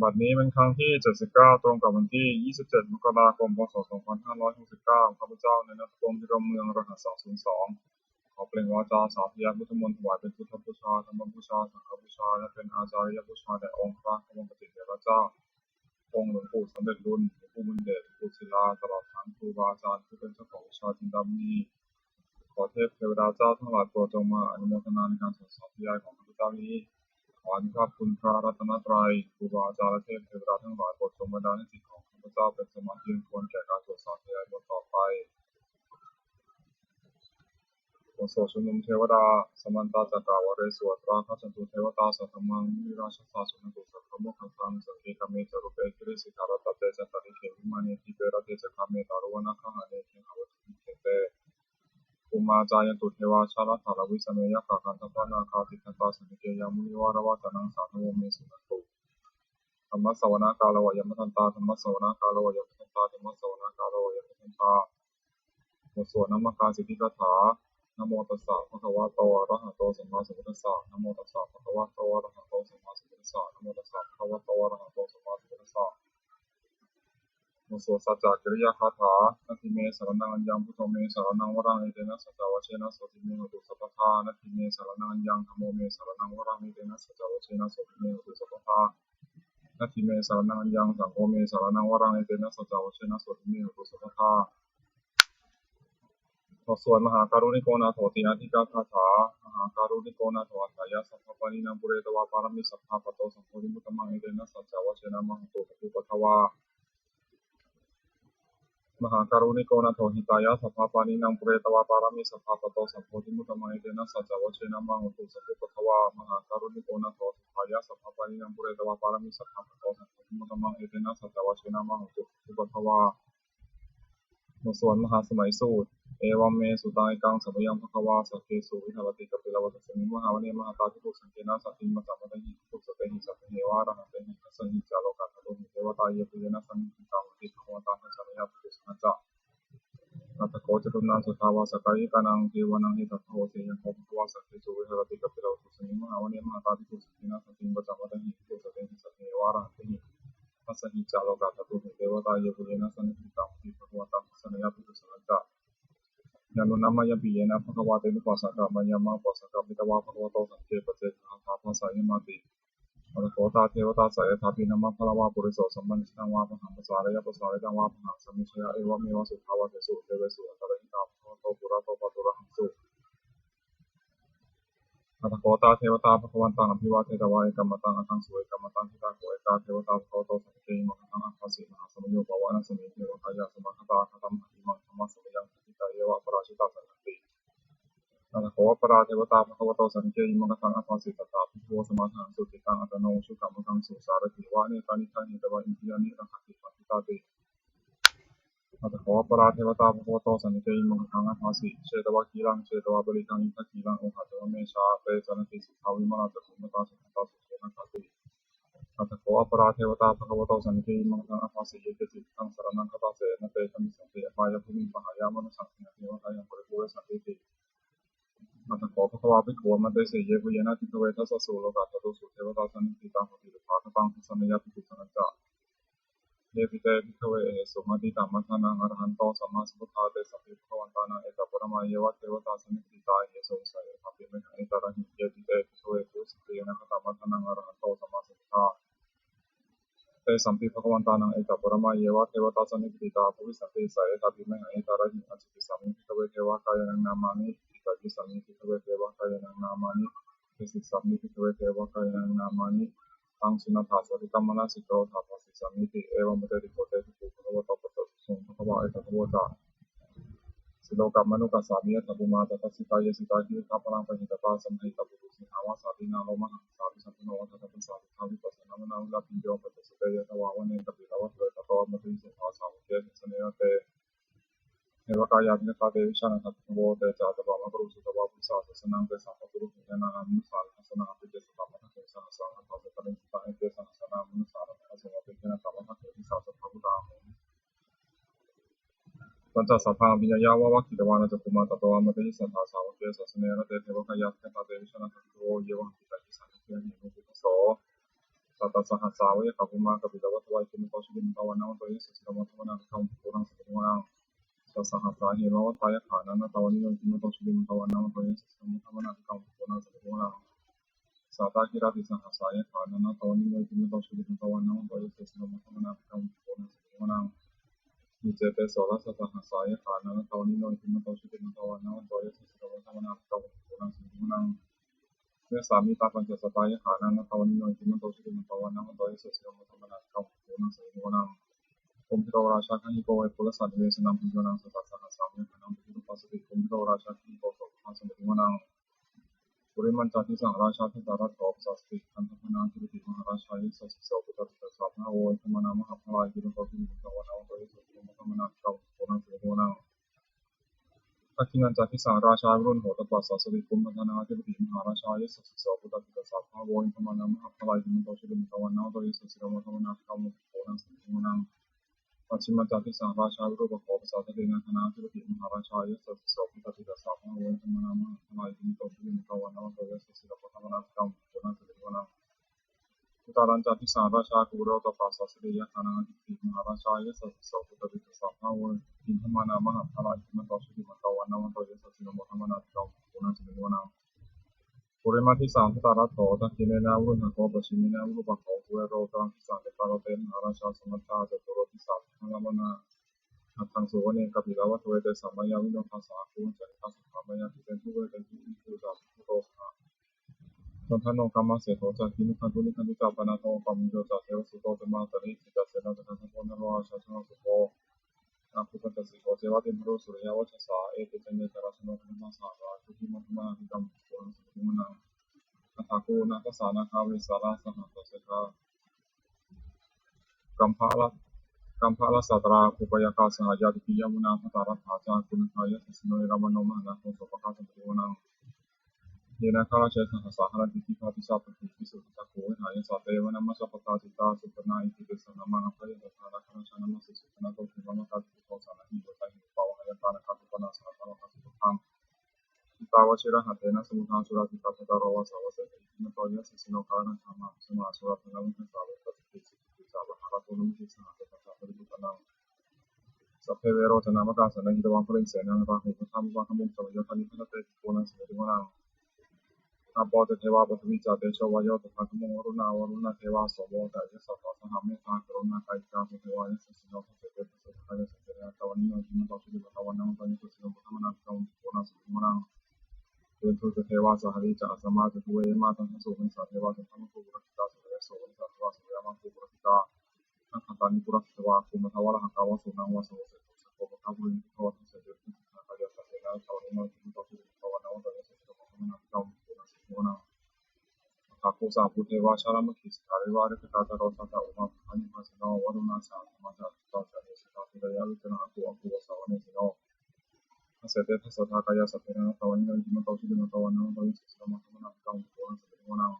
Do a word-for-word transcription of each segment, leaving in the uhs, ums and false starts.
บัดนี้เป็นครั้งที่เจ็ดสิบเก้า ตรงกับวันที่ยี่สิบเจ็ด มกราคม พ.ศ. สองพันห้าร้อยหกสิบเก้า ข้าพเจ้า นายณัฐพงษ์ พิรมเมือง รหัส สองศูนย์สอง ขอเปล่งวาจาสาธยายพุทธมนต์ ถวายเป็นพุทธบูชา ธรรมบูชา สังฆบูชา และเป็นอาจาริยบูชาแด่องค์พระบรมปฏิเถระเจ้า องค์หลวงปู่สำเร็จลุน หลวงปู่บุญเดช หลวงปู่ศิลา ตลอดทั้งครูบาอาจารย์ผู้เป็นเจ้าของวิชาจินดามณี ขอเทพเทวดาเจ้าทั้งหลายโปรดจงมาอนุโมทนาในการสวดสาธยายของข้าพเจ้านี้ ขออานุภาพคุณพระรัตนตรัย ครูบาอาจารย์ และเทพเทวดาทั้งหลายโปรดจงบันดาลให้จิตของข้าพเจ้าเป็นสมาธิควรแก่การสวดสาธยายบทต่อไป บทสวดชุมนุมเทวดา Samantā cakkavāḷesu atrāgacchantu devatā, saddhammaṃ munirājassa suṇantu saggamokkhadaṃ. Sagge kāme ca rūpe girisikharataṭe cantalikkhe vimāne, dīpe raṭṭhe ca gāme taruvanagahane gehavatthumhi khette, bhummā cāyantu devā jalathalavisame yakkhagandhabbanāgā, tiṭṭhantā santike yaṃ munivaravacanaṃ sādhavo me suṇantu. Dhammassavanakālo ayam bhadantā. Dhammassavanakālo ayam bhadantā. Dhammassavanakālo ayam bhadantā. บทสวดนมการสิทธิคาถา Namo tassa bhagavato arahato sammāsambuddhassa. Namo tassa bhagavato arahato sammāsambuddhassa. Namo tassa bhagavato arahato sammāsambuddhassa. บทสวดสัจจกิริยาคาถา Natthi me saraṇaṃ aññaṃ, buddho me saraṇaṃ varaṃ, etena saccavajjena sotthi me hotu sabbadā. Natthi me saraṇaṃ aññaṃ, dhammo me saraṇaṃ varaṃ, etena saccavajjena sotthi me hotu sabbadā. Natthi me saraṇaṃ aññaṃ, saṅgho me saraṇaṃ varaṃ, etena saccavajjena sotthi me hotu sabbadā. บทสวดมหาการุณิโกนาโถติอาทิกาคาถา Mahākāruṇiko nātho atthāya sabbapāṇinaṃ, pūretvā pāramī sabbā patto sambodhimuttamaṃ, etena saccavajjena mā hontu sabbupaddavā. Mahākāruṇiko nātho hitāya sabbapāṇinaṃ, pūretvā pāramī sabbā patto sambodhimuttamaṃ, etena saccavajjena mā hontu sabbupaddavā. Mahākāruṇiko nātho sukhāya sabbapāṇinaṃ, pūretvā pāramī sabbā patto sambodhimuttamaṃ, etena saccavajjena mā hontu sabbupaddavā. บทสวดมหาสมัยสูตร Evaṃ me sutaṃ. Ekaṃ samayaṃ bhagavā sakkesu viharati kapilavatthusmiṃ mahāvane mahatā bhikkhusaṅghena saddhiṃ pañcamattehi bhikkhusatehi sabbeheva arahantehi. Dasahi ca lokadhātūhi devatā yebhuyyena sannipatitā honti bhagavantaṃ dassanāya bhikkhusaṅghañca. Atha kho catunnaṃ suddhāvāsakāyikānaṃ devānaṃ etadahosi: Ayaṃ kho bhagavā sakkesu viharati kapilavatthusmiṃ mahāvane mahatā bhikkhusaṅghena saddhiṃ pañcamattehi bhikkhusatehi sabbeheva arahantehi. Dasahi ca lokadhātūhi devatā yebhuyyena sannipatitā honti bhagavantaṃ dassanāya bhikkhusaṅghañca. Yannūna mayampi yena bhagavā tenupasaṅkameyyāma, upasaṅkamitvā bhagavato santike paccekagāthā bhāseyyāmāti. Atha kho tā devatā seyyathāpi nāma balavā puriso sammiñjitaṃ vā bāhaṃ pasāreyya, pasāritaṃ vā bāhaṃ sammiñjeyya, evameva suddhāvāsesu devesu antarahitā bhagavato purato pāturahaṃsu. Atha kho tā devatā bhagavantaṃ abhivādetvā ekamantaṃ aṭṭhaṃsu. Ekamantaṃ ṭhitā kho ekā devatā bhagavato santike imaṃ gāthaṃ abhāsi: Mahāsamayo pavanasmiṃ, devakāyā samāgatā, āgatamha imaṃ dhammasamayaṃ, dakkhitāyeva aparājitasaṅghanti. Atha kho aparā devatā bhagavato santike imaṃ gāthaṃ abhāsi: Tatra bhikkhavo samādahaṃsu, cittaṃ attano ujukamakaṃsu, sārathīva nettāni gahetvā, indriyāni rakkhanti paṇḍitāti. Atha kho aparā devatā bhagavato santike imaṃ gāthaṃ abhāsi: Chetvā khīlaṃ chetvā palighaṃ, indakhīlaṃ ohaccamanejā, te caranti suddhā vimalā, cakkhumatā sudantā susunāgāti. Atha kho aparā devatā bhagavato santike imaṃ gāthaṃ abhāsi: Ye keci buddhaṃ saraṇaṃ gatāse, na te gamissanti apāyabhūmiṃ, pahāya mānusaṃ dehaṃ, devakāyaṃ paripūressantīti. Atha kho bhagavā bhikkhū āmantesi: Yebhuyyena bhikkhave dasasu lokadhātūsu devatā sannipatitā honti tathāgataṃ dassanāya bhikkhusaṅghañca. Yepi te bhikkhave ahesuṃ atītamaddhānaṃ arahanto sammāsambuddhā, tesampi bhagavantānaṃ etaparamāyeva devatā sannipatitā ahesuṃ, seyyathāpi mayhaṃ etarahi. Yepi te bhikkhave bhavissanti anāgatamaddhānaṃ arahanto sammāsambuddhā, tesampi bhagavantānaṃ etaparamāyeva devatā sannipatitā bhavissanti, seyyathāpi mayhaṃ etarahi. Ācikkhissāmi bhikkhave devakāyānaṃ nāmāni. Kittayissāmi bhikkhave devakāyānaṃ nāmāni. Desissāmi bhikkhave devakāyānaṃ nāmāni. Taṃ suṇātha sādhukaṃ manasikarotha bhāsissāmīti. Evaṃ bhanteti kho te bhikkhū bhagavato paccassosuṃ. Bhagavā etadavoca: Silokamanukassāmi, yattha bhummā tadassitā; ye sitā girigabbharaṃ, pahitattā samāhitā. Puthū sīhāva sallīnā, lomahaṃsābhisambhuno; odātapassārodāta, vippasannamanāvilā. Bhiyyo pañcasate ñatvā, vane kāpilavatthave; tato āmantayi satthā, sāvake sāsane rate. Devakāyā abhikkantā, te vijānātha bhikkhavo; te ca ātappamakaruṃ, sutvā buddhassa sāsanaṃ. Tesaṃ pāturahu ñāṇaṃ, amanussāna dassanaṃ; appi te satamaddakkhiṃsu, sahassaṃ atha sattariṃ. Sataṃ eke sahassānaṃ, amanussānamaddasuṃ; appekenantamaddakkhiṃsu, disā sabbā phuṭā ahuṃ. Tañca sabbaṃ abhiññāya, vavakkhitvāna cakkhumā; tato āmantayi satthā, sāvake sāsane rate. Devakāyā abhikkantā, te vijānātha bhikkhavo; ye vohaṃ kittayissāmi, girāhi anupubbaso. Sattasahassā va yakkhā bhummā kāpilavatthavā iddhimanto jutimanto vaṇṇavanto yasassino modamānā abhikkāmuṃ bhikkhūnaṃ samitiṃ vanaṃ. Chasahassā hemavatā yakkhā nānattavaṇṇino iddhimanto jutimanto vaṇṇavanto yasassino modamānā abhikkāmuṃ bhikkhūnaṃ samitiṃ vanaṃ. Sātāgirā tisahassā yakkhā nānattavaṇṇino iddhimanto jutimanto vaṇṇavanto yasassino modamānā abhikkāmuṃ bhikkhūnaṃ samitiṃ vanaṃ. Iccete soḷasasahassā yakkhā nānattavaṇṇino iddhimanto jutimanto vaṇṇavanto yasassino modamānā abhikkāmuṃ bhikkhūnaṃ samitiṃ vanaṃ. Vessāmittā pañcasatā yakkhā nānattavaṇṇino iddhimanto jutimanto vaṇṇavanto yasassino modamānā abhikkāmuṃ bhikkhūnaṃ samitiṃ vanaṃ. Kumbhīro rājagahiko vepullassa nivesanaṃ bhiyyo naṃ satasahassaṃ va yakkhānaṃ payirupāsati. Kumbhīro rājagahiko sopāga samitiṃ vanaṃ. Purimañca disaṃ rājā dhataraṭṭho pasāsati. Gandhabbānaṃ adhipati mahārājā yasassi so. Puttāpi tassa bahavo indanāmā mahabbalā iddhimanto jutimanto vaṇṇavanto yasassino modamānā abhikkāmuṃ bhikkhūnaṃ samitiṃ vanaṃ. Dakkhiṇañca disaṃ rājā virūḷho tappasāsati. Kumbhaṇḍānaṃ adhipati mahārājā yasassi so. Puttāpi tassa bahavo indanāmā mahabbalā iddhimanto jutimanto vaṇṇavanto yasassino modamānā abhikkāmuṃ bhikkhūnaṃ samitiṃ vanaṃ. Pacchimañca disaṃ rājā virūpakkho pasāsati. Nāgānaṃ adhipati mahārājā yasassi so. Puttāpi tassa bahavo indanāmā mahabbalā iddhimanto jutimanto vaṇṇavanto yasassino modamānā abhikkāmuṃ bhikkhūnaṃ samitiṃ vanaṃ. Uttarañca disaṃ rājā kuvero tappasāsati. Yakkhānaṃ adhipati mahārājā yasassi so. Puttāpi tassa bahavo indanāmā mahabbalā iddhimanto jutimanto vaṇṇavanto yasassino modamānā abhikkāmuṃ bhikkhūnaṃ samitiṃ vanaṃ. Purimaṃ disaṃ dhataraṭṭho dakkhiṇena virūḷhako pacchimena virūpakkho kuvero uttaraṃ disaṃ. Te pāra te mahārājā samantā caturo disā daddallamānā aṭṭhaṃsu vane kāpilavatthave. Tesaṃ māyāvino dāsā āgū vañcanikā saṭhā māyā kuṭeṇḍu veṭeṇḍu iddhimantu ca bhikkhavo. Candano kāmaseṭṭho ca kinnughaṇḍu nighaṇḍu ca panādo opamañño ca devasūto ca mātali. Cittaseno ca gandhabbo naḷo rājā janesabho. Āgū pañcasikho ceva timbarū suriyavaccasā. Ete caññe ca rājāno gandhabbā saha rājubhi modamānā abhikkāmuṃ bhikkhūnaṃ samitiṃ vanaṃ. Athāgū ūnābhāsā nāgā vesālā sahabhassajatakā kambalassatarā. Āgū pāyāgā saha ñātibhi yāmunā dhataraṭṭhā ca. Āgū nāgā yasassino erāvaṇo mahānāgo sopāga samitiṃ vanaṃ. Ye nāgarāje sahasā haranti dibbā dijā pakkhi visuddhacakkhū vehāyasā. Te vanamajjhapattā citrā supaṇṇā iti tesa nāmaṃ. Abhayantadā nāgarājānamāsi supaṇṇato khemamakā cundiddho sānāhi vācāhi upavhayantā nāgā supaṇṇā sahassaṃ vātā sudbhuddhaṃ. Jitā vajirahatthena samuddaṃ asurā sitā bhātaro vāsavassete iddhimanto yasassino. Kālakañjā mahābhismā asurā dānaveghasā vepacitti sitaphi ca pahārādo namucī saha. Tañca baliputtānaṃ sabbe verocanāmakā sannayhitvā baliṃ senaṃ rāhubhaddamupāgamuṃ. Samayodāni bhaddante bhikkhūnaṃ samitiṃ vanaṃ. Āpo ca devā pathavī ca tejo vāyo tadāgamuṃ. Varuṇā vāruṇā devā somo ca yasasā saha. Mettākaruṇākāyikā devā yasassino dasete dasadhā kāyā sabbe nānattavaṇṇino iddhimanto jutimanto vaṇṇavanto yasassino modamānā abhikkāmuṃ bhikkhūnaṃ samitiṃ vanaṃ. Veṇḍū ca devā sahalī ca asamā ca duve yamā. Candassūpanisā devā candamāgū purakkhitā. Sūleyyassūpanisā devā sūleyyaṃ māgū purakkhitā. Nakkhattāni purakkhitvā āgū mandavalāhakā. Vasūnaṃ vāsavo seṭṭho sakko pāgā purindado. Dasete dasadhā kāyā sabbe nānattavaṇṇino iddhimanto jutimanto vaṇṇavanto yasassino modamānā abhikkāmuṃ bhikkhūnaṃ samitiṃ vanaṃ. Athāgū sahabhū devā jalamaggisikhāriva. Ariṭṭhakā ca rojā ca umāpupphanibhāsino. Varuṇā sahadhammā ca accutā ca anejakā. Sūleyyarucirā ca āgū āgū vāsavanesino. Dasete dasadhā kāyā sabbe nānattavaṇṇino iddhimanto jutimanto vaṇṇavanto yasassino modamānā abhikkāmuṃ bhikkhūnaṃ samitiṃ vanaṃ.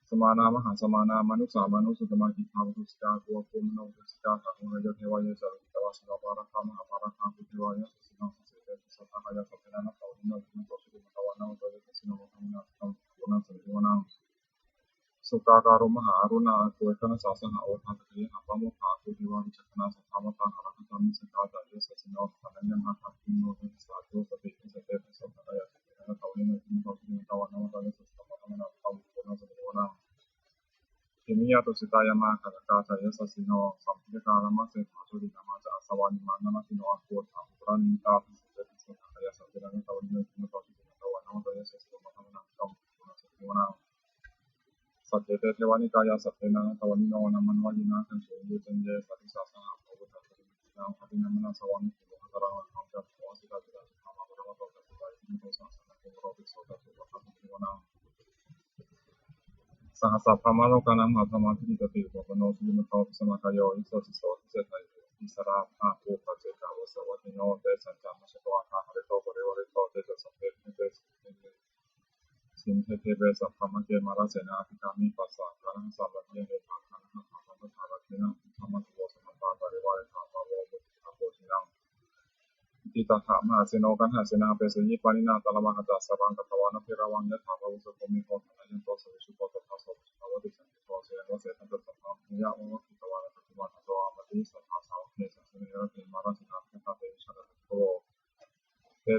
Samānā mahāsamānā mānusā mānusuttamā. Khiḍḍāpadūsikā āgū āgū manopadūsikā. Ṭhānaso devā ye ca lohitavāsino. Pāragā mahāpāragā āgū devā yasassino. Dasete dasadhā kāyā sabbe nānattavaṇṇino iddhimanto jutimanto vaṇṇavanto yasassino modamānā abhikkāmuṃ bhikkhūnaṃ samitiṃ vanaṃ. Sukkā karumhā aruṇā āgū ekanassā saha. Odātagayhā pāmokkhā āgū devā vicakkhaṇā. Sadāmattā hāragacchā missakā ca yasassino. Thanayaṃ āgā purimo devassa āgū vippassati. Dasete dasadhā kāyā sabbe nānattavaṇṇino iddhimanto jutimanto vaṇṇavanto yasassino modamānā abhikkāmuṃ bhikkhūnaṃ samitiṃ vanaṃ. Khemiyā tusitā yāmā kaṭṭhakā ca yasassino. Lambitakā lāmaseṭṭhā jotināmā ca āsavā. Nimmānaratino āgū aṭṭhā puranimmitā. Dasete dasadhā kāyā sabbe nānattavaṇṇino iddhimanto jutimanto vaṇṇavanto yasassino modamānā abhikkāmuṃ bhikkhūnaṃ samitiṃ vanaṃ. Saṭṭhete devanikāyā sabbe nānattavaṇṇino. Nāmanvayena āgañchuṃ ye caññe sadisā saha. Pavutthajātimakkhīlaṃ oghatiṇṇamanāsavaṃ. Dakkhemoghataraṃ nāgaṃ candaṃva asitātitaṃ. Subrahmā paramatto ca suddhā iddhimato saha. Sannaddho moro tisso ca sopāga samitiṃ vanaṃ. Sahassabrahmalokānaṃ mahābrahmābhitiṭṭhati. Upapanno jutimanto bhismākāyo yasassi so. Dasettha āgū paccekavasavattino. Tesañca majjhato āgā hārito parivārito. Te ca sabbe pūjite sinde dīpe sabrahmake. Mārasenā abhikkāmi passa ṭhānaso. Abhayantadā nāgā candassābhū saha. Rāgena bandhamatthu vo samantā parivāretha. Bhāvo muccitabbo ciraṃ. Iti tattha mahāseno kaṇhasenaṃ apesayi. Pāṇinā talamāhacca saraṃ katvāna bheravaṃ. Yathā pāvussako megho thanayanto savijjuko. Tadā so paccudāvatti saṅkuddho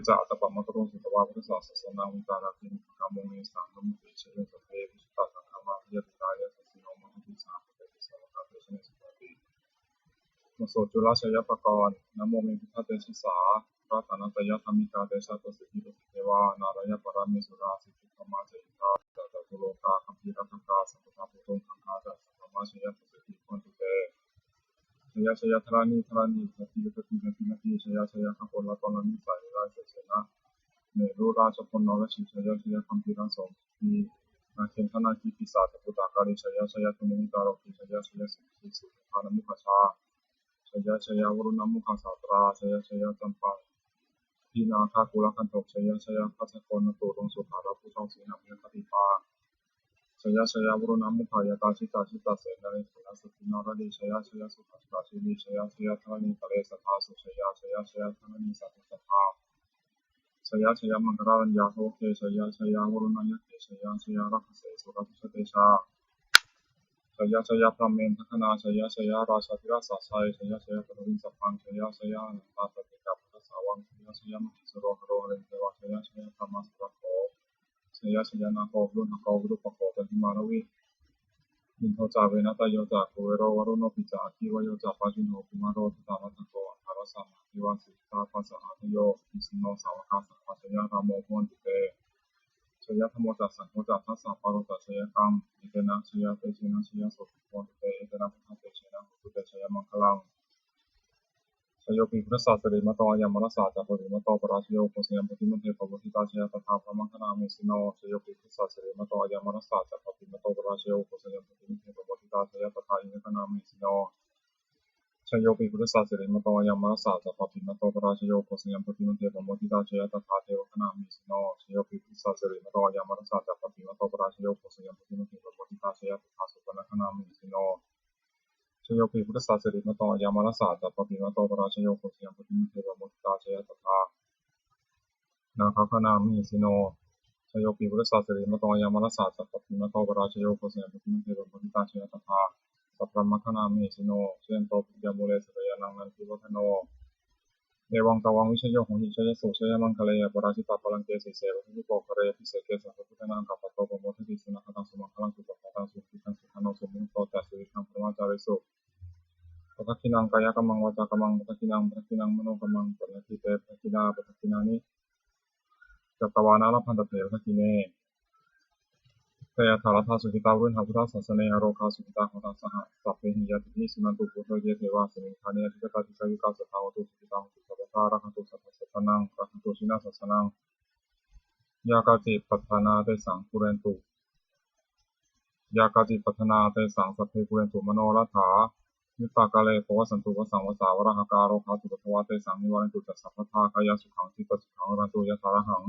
ca ātappamakaruṃ sutvā buddhassa sāsanaṃ, vītarāgehi pakkāmuṃ nesaṃ kammati. Jayo sabbehi vijitasaṅgāmā bhayātītā yasassino, modanti saha bhūtehi sāvakā te janesutāti. Bhaso Cula Jayapakara. Namo me buddhatejasā, ratanattayadhammikā, tejapasiddhi pasīdevā, nārāyaparamesurā, siddhibrahmā ca indā, ca catulokā gambhīrakkhakā, sabbattha bhūtuṅgaṅgā ca, sabrahmajayapasiddhi bhavantu te. Jaya jaya dharaṇi dharaṇī, udadhi udadhī nadi nadī, jaya jaya gaganalatanalanisaya nirayasayasena merurājabala narajī, jaya jaya gambhīrasombhī nāgendanāgī pisācabhūtakālī, jaya jaya dunnimittarogī, jaya jaya siddhi sukhadhammaukajā, jaya jaya varuṇṇamukhasātrā, jaya jaya campādināgakulagantho, jaya jaya gajjagonnaturaṅga sukarabhujaṅga sīhaṃ yantaṃ dīpā, jaya jaya varuṇṇamukhayātrā, jita jita senārī suddhā suddhā naradī, jaya jaya sukhajita jīvī, jaya jaya dharaṇītale sadā sujayā, jaya jaya dharaṇī sadā sadā, jaya jaya maṅkararāja bhavagge, jaya jaya varuṇṇayakkhe, jaya jaya rakkhase surabhujatejā, jaya jaya brahmendagaṇā, jaya jaya rājādhirāja sājjai, jaya jaya paṭhaviṃ sabbaṃ, jaya jaya anantā paccekabuddhasāvaṃ, jaya jaya mahesuro haro harindevā, jaya jaya brahmā surakkho, jaya jaya nāgo viruḷhako virūpakkho candimā ravi, indo ca venateyyo ca kuvero varuṇopi ca, aggi vāyo ca pājuṇho kumāro dhataraṭṭhako, aṭṭhārasa mahādevā siddhitāpasaādayo, isino sāvakā sabbā jaya rāmo bhavantu te. Jaya dhammo ca saṅgho ca dasapālo ca jayakaṃ, etena jayatejena jayasotthi bhavantu te, etena buddhatejena hotu te jayamaṅgalaṃ. Jayopi buddhassa sirīmato ayaṃ, mārassa ca pāpimato parājayo, ugghosayaṃ bodhimaṇḍe pamoditā, jaya tadā brahmagaṇā mahesino. Jayopi buddhassa sirīmato ayaṃ, mārassa ca pāpimato parājayo, ugghosayaṃ bodhimaṇḍe pamoditā, jaya tadā indagaṇā mahesino. Jayopi buddhassa sirīmato ayaṃ, mārassa ca pāpimato parājayo, ugghosayaṃ bodhimaṇḍe pamoditā, jaya tadā devagaṇā mahesino. Jayopi buddhassa sirīmato ayaṃ, mārassa ca pāpimato parājayo, ugghosayaṃ bodhimaṇḍe pamoditā, jaya tadā supaṇṇagaṇā mahesino. Jayopi buddhassa sirīmato ayaṃ, mārassa ca pāpimato parājayo, ugghosayaṃ bodhimaṇḍe pamoditā, jaya tadā nāgagaṇā mahesino. Jayopi buddhassa sirīmato ayaṃ, mārassa ca pāpimato parājayo, ugghosayaṃ bodhimaṇḍe pamoditā, jaya tadā sabrahmagaṇā mahesino. Jayanto bodhiyā mūle sakyānaṃ nandivaḍḍhano, evaṃ tvaṃ vijayo hohi jayassu jayamaṅgale. Aparājitapallaṅke sīse paṭhavipokkhare, abhiseke sabbabuddhānaṃ aggappatto pamodati. Sunakkhattaṃ sumaṅgalaṃ supabhātaṃ suhuṭṭhitaṃ, sukhaṇo sumuhutto ca suyiṭṭhaṃ brahmacārisu. Padakkhiṇaṃ kāyakammaṃ vācākammaṃ padakkhiṇaṃ, padakkhiṇaṃ manokammaṃ paṇidhī te padakkhiṇā, padakkhiṇāni katvāna labhantatthe padakkhiṇe. Te atthaladdhā sukhitā viruḷhā buddhasāsane, arogā sukhitā hotha saha sabbehi ñātibhi. Suṇantu bhonto ye devā asmiṃ ṭhāne adhigatā, dīghāyukā sadā hontu sukhitā hontu sabbadā, rakkhantu sabbasattānaṃ rakkhantu jinasāsanaṃ. Yā kāci patthanā tesaṃ pūrentu, yā kāci patthanā tesaṃ sabbe pūrentu manorathā. Yuttakāle pavassantu vassaṃ vassā valāhakā, rogā cupaddavā tesaṃ nivārentu ca sabbadā, kāyāsukhaṃ cittisukhaṃ arahantu yathārahaṃ.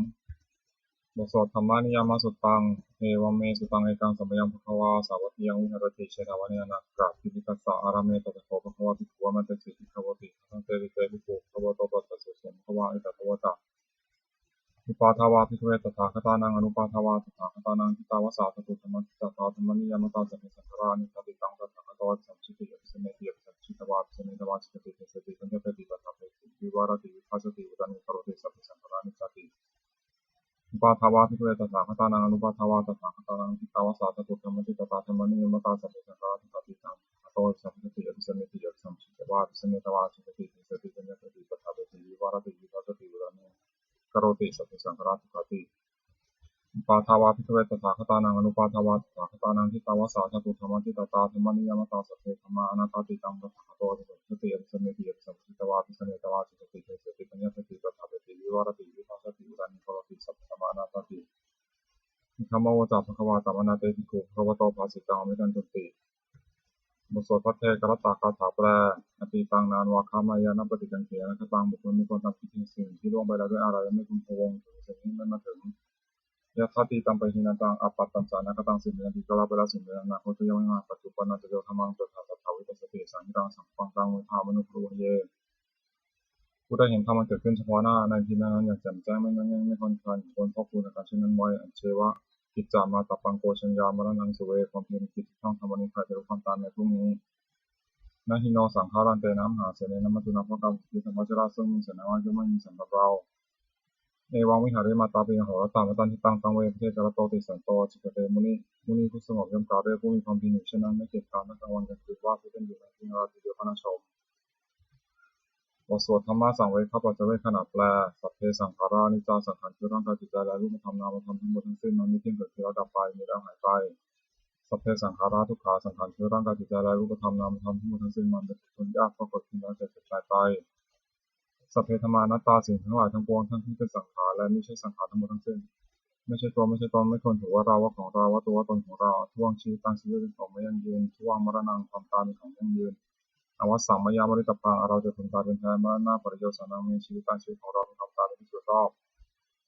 บทสวด Dhammaniyāmasuttaṃ. Evaṃ me sutaṃ. Ekaṃ samayaṃ bhagavā sāvatthiyaṃ viharati jetavane anāthapiṇḍikassa ārāme. Tatra kho bhagavā bhikkhū āmantesi bhikkhavoti. Bhadanteti te bhikkhū bhagavato paccassosuṃ. Bhagavā etadavoca. Uppādā vā bhikkhave tathāgatānaṃ anuppādā vā tathāgatānaṃ, ṭhitāva sā dhātu dhammaṭṭhitatā dhammaniyāmatā sabbe saṅkhārā aniccāti. Taṃ tathāgato abhisambujjhati abhisameti, abhisambujjhitvā abhisametvā sijjati deseti paññapeti paṭṭhapeti vivarati vibhajati uttānīkaroti sabbe saṅkhārā aniccāti. Uppādā vā bhikkhave tathāgatānaṃ anuppādā vā tathāgatānaṃ, ṭhitāva sā dhātu dhammaṭṭhitatā dhammaniyāmatā sabbe saṅkhārā dukkhaṭi. Taṃ tathāgato abhisambujjhati abhisameti, abhisambujjhitvā abhisametvā sijjati deseti paññapeti paṭṭhapeti vivarati vibhajati uttānīkaroti sabbe saṅkhārā dukkhāti. Uppādā vā bhikkhave tathāgatānaṃ anuppādā vā tathāgatānaṃ, ṭhitāva sā dhātu dhammaṭṭhitatā dhammaniyāmatā sabbe dhammā anattāti. Taṃ tathāgato abhisambujjhati abhisameti, abhisambujjhitvā abhisametvā sijjati deseti paññapeti paṭṭhapeti vivarati vibhajati uttānīkaroti sabbe dhammā anattāti. Idamavoca bhagavā. Attamanā te bhikkhū bhagavato bhāsitaṃ abhinandunti. บทสวดภัทเทกรัตตคาถาแปล Atītaṃ nānvāgameyya nappaṭikaṅkhe, anāgataṃ brūtha me ko naṃ. คิดถึงสิ่งที่ล่วงไปแล้วด้วยอาลัย และไม่พึงพะวง ถึงสิ่งที่ยังไม่มาถึง Yadatītaṃ pahīnantaṃ appattañca anāgataṃ. สิ่งที่อดีตก็ละไปแล้ว สิ่งที่ยังไม่มาถึง Paccuppannañca yo dhammaṃ tattha tattha vipassati. Asaṃhiraṃ asaṅkuppaṃ taṃ viddhā manubrūhaye. ผู้ใดเห็นธรรมอันเกิดขึ้นเฉพาะหน้าในที่นั้นๆ อย่างแจ่มแจ้ง ไม่ง่อนแง่น ไม่คลอนแคลน ควรพอกพูนอาการเช่นนั้นไว้ Ajjeva kiccamātappaṃ ko jaññā maraṇaṃ suve. ความเพียรเป็นกิจที่ต้องทำวันนี้ ใครจะรู้ความตายแม้พรุ่งนี้ Na hi no saṅgarantena mahāsenena maccunā bhaddamā. การผัดเพี้ยนทางวัชชะราช ซึ่งมีเสนามาก ย่อมไม่มีสำหรับเรา Evaṃ vihārimātāpiṃ ahorattamatanditaṃ taṃ ve bhaddekarattoti santo ācikkhate muni. มุนีผู้สงบย่อมกล่าวด้วยผู้มีความเพียรอยู่เช่นนั้น ไม่เกียจคร้านทั้งกลางวันกลางคืนว่า ผู้เป็นอยู่นั้นเพียงราตรีเดียวก็น่าชม บทสวดธรรมสังเวคปัจจเวกขณะแปล Sabbe saṅkhārā aniccā. สังขารคือร่างกายจิตใจและรูปธรรมนามธรรมทั้งหมดทั้งสิ้น มันไม่เที่ยง เกิดขึ้นแล้วดับไป มีแล้วหายไป Sabbe saṅkhārā dukkhā. สังขารคือร่างกายจิตใจและรูปธรรมนามธรรมทั้งหมดทั้งสิ้น มันเป็นทุกข์ทนยาก เพราะเกิดขึ้นแล้วแก่เจ็บตายไป Sabbe dhammā anattā. สิ่งทั้งหลายทั้งปวงทั้งที่เป็นสังขารและมิใช่สังขารทั้งหมดทั้งสิ้น ไม่ใช่ตัวไม่ใช่ตน ไม่ควรถือว่าเราว่าของเราว่าตัวว่าตนของเรา Addhuvaṃ jīvitaṃ. ชีวิตเป็นของไม่ยั่งยืน Dhuvaṃ maraṇaṃ. ความตายเป็นของยั่งยืน Avassaṃ mayā maritabbaṃ. เราจะพึงตายเป็นแท้ Maraṇapariyosānaṃ me jīvitaṃ. ชีวิตของเรามีความตายเป็นที่สุดรอบ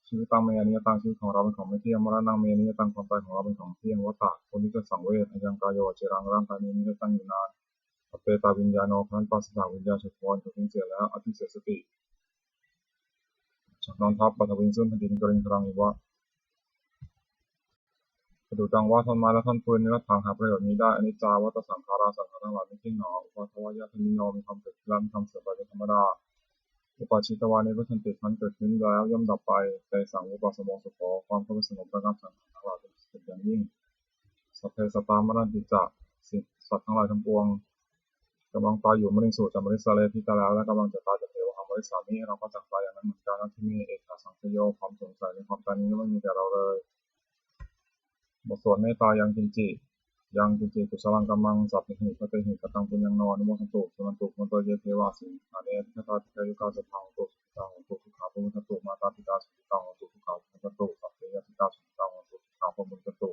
Jīvitaṃ me aniyataṃ. ชีวิตของเราเป็นของไม่เที่ยง Maraṇaṃ me niyataṃ. ความตายของเราเป็นของเที่ยง Vata. ควรที่จะสังเวช Ayaṃ kāyo aciraṃ. ร่างกายนี้มิได้ตั้งอยู่นาน Apetaviññāṇo. ครั้นปราศจากวิญญาณ ฉัพพลัน คือสูญเสียแล้ว Adhisessati. ฉับพลันทับ Pathaviṃ. ซึ่งแผ่นดิน Kaliṅgaraṃ iva. Padutaṃ vā. ท่อนไม้และท่อนฟืน Niratthaṃ. หาประโยชน์มิได้ Aniccā vata saṅkhārā. สังขารทั้งหลายไม่เที่ยงหนอ Uppādavayadhammino. มีความเกิดขึ้นแล้วมีความเสื่อมไปเป็นธรรมดา Uppajjitvā nirujjhanti. ครั้นเกิดขึ้นแล้วย่อมดับไป Tesaṃ vūpasamo sukho. ความเข้าไปสงบระงับสังขารทั้งหลายเป็นสุขอย่างยิ่ง Sabbe sattā maranti ca. สิ่งสัตว์ทั้งหลายทั้งปวงกำลังตายอยู่ Mariṃsu ca marissare. ที่ตายแล้วและกำลังจะตาย Tathevāhaṃ marissāmi. เราก็จักตายอย่างนั้นเหมือนกัน Natthi me ettha saṃsayo. ความสงสัยในความตายนี้ย่อมไม่มีแก่เราเลย บทสวดเมตตา Yaṃ kiñci. Yaṃ kiñci kusalaṃ kammaṃ sabbehi katehi kataṃ puññaṃ no anumodantu suṇantu bhonto ye devā asmiṃ ṭhāne adhigatā dīghāyukā sadā hontu sukhitā hontu dukkhā pamuñcantu. Mātā pitā sukhitā hontu dukkhā pamuñcantu. Sabbe ñātikā sukhitā hontu dukkhā pamuñcantu.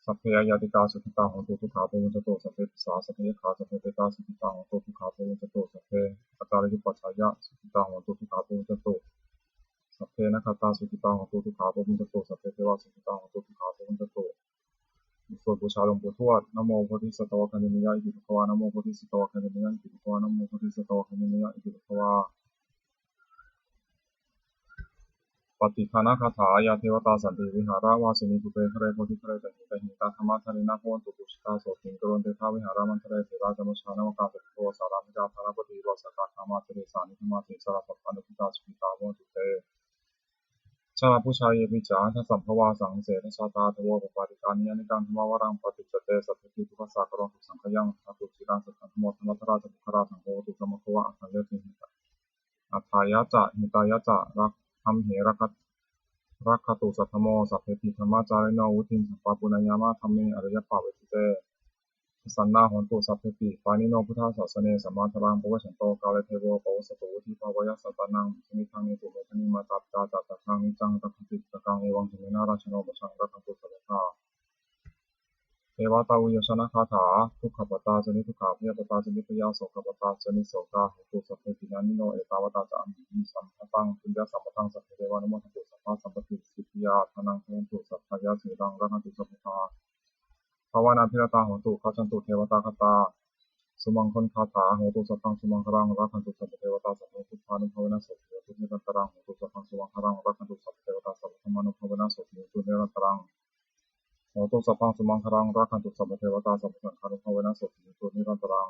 Sabbe aññātikā sukhitā hontu dukkhā pamuñcantu. Sabbe pisā sabbe yakkhā sabbe petā sukhitā hontu dukkhā pamuñcantu. Sabbe ācariyupajjhāyā sukhitā hontu dukkhā pamuñcantu. Sabbe nakkhattā sukhitā hontu dukkhā pamuñcantu. Sabbe devā sukhitā hontu dukkhā pamuñcantu. บทสวดบูชาหลวงปู่ทวด Namo bodhisattāvagga hinayā iti bhagavā. Namo bodhisattāvagga hinayā iti bhagavā. Namo bodhisattāvagga hinayā iti bhagavā. Pattidānagāthā. Yā devatā santi vihāravāsinī, pubbe ghare bodhighare tahiṃ tahiṃ, tā dhammadānena bhavantu pūjitā sotthiṃ karontedha vihāramaṇḍale. Therā ca majjhā navakā ca bhikkhavo sārāmikā dānapatī upāsakā, gāmā ca desā nigamā ca issarā sappāṇabhūtā sukhitā bhavantu te. Jalābujā yepi ca aṇḍasambhavā, saṃsedajātā athavopapātikā, niyyānikaṃ dhammavaraṃ paṭicca te, sabbepi dukkhassa karontu saṅkhayaṃ. Ṭhātu ciraṃ sataṃ dhammo, dhammaddharā ca puggalā, saṅgho hotu samaggo va, atthāya ca hita-, atthāya ca hitāya ca, rak-, amhe rakkhat-, rakkhatu saddhammo. Sabbepi dhammacārino, vuḍḍhiṃ sampāpuṇeyyāma, dhamme ariyappavedite. Pasannā hontu sabbepi, pāṇino buddhasāsane, sammā dhāraṃ pavecchanto, kāle devo pavassatu, vuḍḍhibhāvāya sattānaṃ, samiddhaṃ netu medaniṃ. Mātā pitā ca atrajaṃ, niccaṃ rakkhanti puttakaṃ, evaṃ dhammena rājāno, pajaṃ rakkhantu sabbadā. Devatāuyyojanagāthā. Dukkhappattā ca niddukkhā, bhayappattā ca nibbhayā, sokappattā ca nissokā, hontu sabbepi pāṇino. Ettāvatā ca amhehi, sambhataṃ puññasampadaṃ, sabbe devānumodantu, sabbasampattisiddhiyā. Dānaṃ dadantu saddhāya, sīlaṃ rakkhantu sabbadā, bhāvanābhiratā hontu, gacchantu devatāgatā. Sumaṅgalagāthā. Hotu sabbaṃ sumaṅgalaṃ, rakkhantu sabbadevatā, sabbabuddhānubhāvena, sotthī hontu nirantaraṃ. Hotu sabbaṃ sumaṅgalaṃ, rakkhantu sabbadevatā, sabbadhammānubhāvena, sotthī hontu nirantaraṃ. Hotu sabbaṃ sumaṅgalaṃ, rakkhantu sabbadevatā, sabbasaṅghānubhāvena, sotthī hontu nirantaraṃ.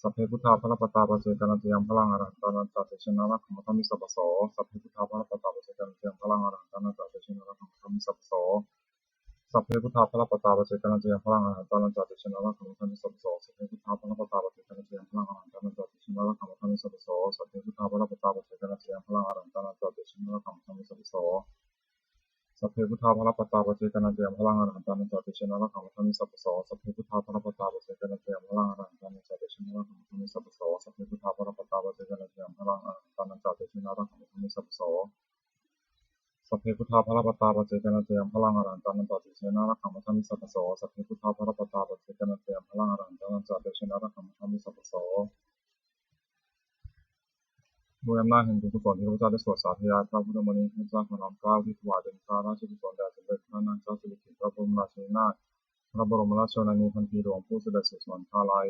Sabbe buddhā balappattā, paccekānañca yaṃ balaṃ, arahantānañca tejena, rakkhaṃ bandhāmi sabbaso. Sabbe buddhā balappattā, paccekānañca yaṃ balaṃ, arahantānañca tejena, rakkhaṃ bandhāmi sabbaso. Sabbe buddhā balappattā, paccekānañca yaṃ balaṃ, arahantānañca tejena, rakkhaṃ bandhāmi sabbaso. Sabbe buddhā balappattā, paccekānañca yaṃ balaṃ, arahantānañca tejena, rakkhaṃ bandhāmi sabbaso. Sabbe buddhā balappattā, paccekānañca yaṃ balaṃ, arahantānañca tejena, rakkhaṃ bandhāmi sabbaso. Sabbe buddhā balappattā, paccekānañca yaṃ balaṃ, arahantānañca tejena, rakkhaṃ bandhāmi sabbaso. Sabbe buddhā balappattā, paccekānañca yaṃ balaṃ, arahantānañca tejena, rakkhaṃ bandhāmi sabbaso. Sabbe buddhā balappattā, paccekānañca yaṃ balaṃ, arahantānañca tejena, rakkhaṃ bandhāmi sabbaso. Sabbe buddhā balappattā, paccekānañca yaṃ balaṃ, arahantānañca tejena, rakkhaṃ bandhāmi sabbaso. Sabbe buddhā balappattā, paccekānañca yaṃ balaṃ, arahantānañca tejena, rakkhaṃ bandhāmi sabbaso. ด้วยอำนาจแห่งบุญกุศลที่ข้าพเจ้าได้สวดสาธยายพระพุทธมนต์นี้ ข้าพเจ้าขอน้อมเกล้าที่ถวายเป็นพระราชกุศลแด่สมเด็จพระนางเจ้าสิริกิติ์ พระบรมราชินีนาถ พระบรมราชชนนีพันปีหลวง ผู้เสด็จสู่สวรรคาลัย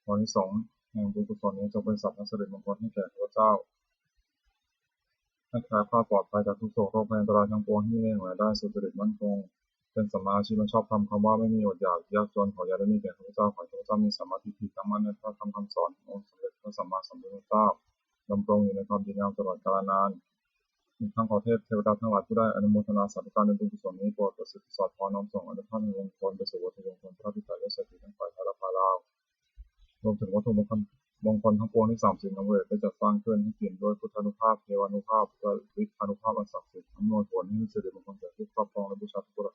ขออานิสงส์แห่งบุญกุศลนี้จงเป็นสัพพสิริมงคลให้แก่ข้าพเจ้า ให้แคล้วคลาดปลอดภัยจากทุกข์โศกโรคภัยอันตรายทั้งปวง ให้มีในหนได้สุจริตมั่นคง เป็นสัมมาอาชีพอันชอบธรรม คำว่าไม่มีอดอยากยากจน ขออย่าได้มีแก่ข้าพเจ้า ขอให้ข้าพเจ้ามีสัมมาทิฏฐิตั้งมั่นในพระธรรมคำสอนขององค์สมเด็จพระสัมมาสัมพุทธเจ้า ดำรงอยู่ในความดีงามตลอดกาลนาน อีกทั้งขอเทพเทวดาทั้งหลายผู้ได้อนุโมทนาสาธุการในบุญกุศลนี้ โปรดประสิทธิ์ประสาทพรน้อมส่งอานุภาพแห่งมงคลไปสู่วัตถุมงคลพระพิไทยและเศรษฐีทั้งฝ่ายไทยและฝ่ายลาว รวมถึงวัตถุมงคลมงคลทั้งปวงที่สามสิบนำเวทได้จัดสร้างขึ้นให้เปี่ยมด้วยพุทธานุภาพ เทวานุภาพ และฤทธานุภาพอันศักดิ์สิทธิ์ อำนวยผลให้มีสิริมงคลแก่ผู้ครอบครองและบูชาทุกประ